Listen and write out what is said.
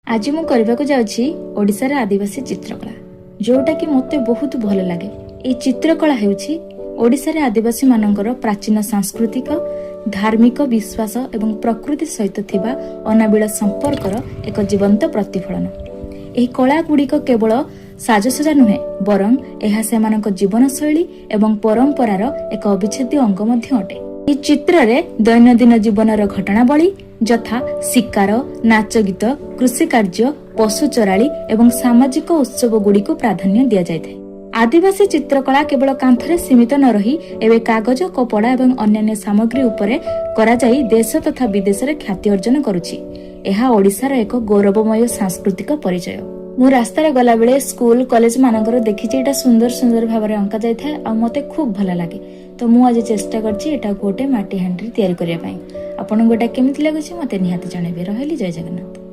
ଆଜି ମୁଁ କରିବାକୁ ଯାଉଛି ଓଡ଼ିଶାର ଆଦିବାସୀ ଚିତ୍ରକଳା, ଯୋଉଟାକି ମୋତେ ବହୁତ ଭଲ ଲାଗେ। ଏହି ଚିତ୍ରକଳା ହେଉଛି ଓଡ଼ିଶାରେ ଆଦିବାସୀମାନଙ୍କର ପ୍ରାଚୀନ ସାଂସ୍କୃତିକ, ଧାର୍ମିକ ବିଶ୍ୱାସ ଏବଂ ପ୍ରକୃତି ସହିତ ଥିବା ଅନାବିଳ ସମ୍ପର୍କର ଏକ ଜୀବନ୍ତ ପ୍ରତିଫଳନ। ଏହି କଳା ଗୁଡ଼ିକ କେବଳ ସାଜସଜା ନୁହେଁ, ବରଂ ଏହା ସେମାନଙ୍କ ଜୀବନଶୈଳୀ ଏବଂ ପରମ୍ପରାର ଏକ ଅବିଚ୍ଛେଦ୍ୟ ଅଙ୍ଗ ମଧ୍ୟ ଅଟେ। ଏହି ଚିତ୍ରରେ ଦୈନନ୍ଦିନ ଜୀବନର ଘଟଣାବଳୀ ଯଥା ଶିକାର, ନାଚ ଗୀତ, କୃଷି କାର୍ଯ୍ୟ, ପଶୁ ଚରାଳି ଏବଂ ସାମାଜିକ ଉତ୍ସବ ଗୁଡ଼ିକୁ ପ୍ରାଧାନ୍ୟ ଦିଆଯାଇଥାଏ। ଆଦିବାସୀ ଚିତ୍ରକଳା କେବଳ କାନ୍ଥରେ ସୀମିତ ନ ରହି ଏବେ କାଗଜ, କପଡ଼ା ଏବଂ ଅନ୍ୟାନ୍ୟ ସାମଗ୍ରୀ ଉପରେ କରାଯାଇ ଦେଶ ତଥା ବିଦେଶରେ ଖ୍ୟାତି ଅର୍ଜନ କରୁଛି। ଏହା ଓଡ଼ିଶାର ଏକ ଗୌରବମୟ ସାଂସ୍କୃତିକ ପରିଚୟ। ମୁଁ ରାସ୍ତାରେ ଗଲାବେଳେ ସ୍କୁଲ, କଲେଜ ମାନଙ୍କର ଦେଖିଛି, ଏଇଟା ସୁନ୍ଦର ସୁନ୍ଦର ଭାବରେ ଅଙ୍କା ଯାଇଥାଏ ଆଉ ମତେ ଖୁବ୍ ଭଲ ଲାଗେ। ତ ମୁଁ ଆଜି ଚେଷ୍ଟା କରିଛି ଏଟାକୁ ଗୋଟେ ମାଟି ହାଣ୍ଡିରେ ତିଆରି କରିବା ପାଇଁ। ଆପଣଙ୍କୁ ଏଇଟା କେମିତି ଲାଗୁଛି, ମତେ ନିହାତି ଜଣେଇବେ। ରହିଲି, ଜୟ ଜଗନ୍ନାଥ।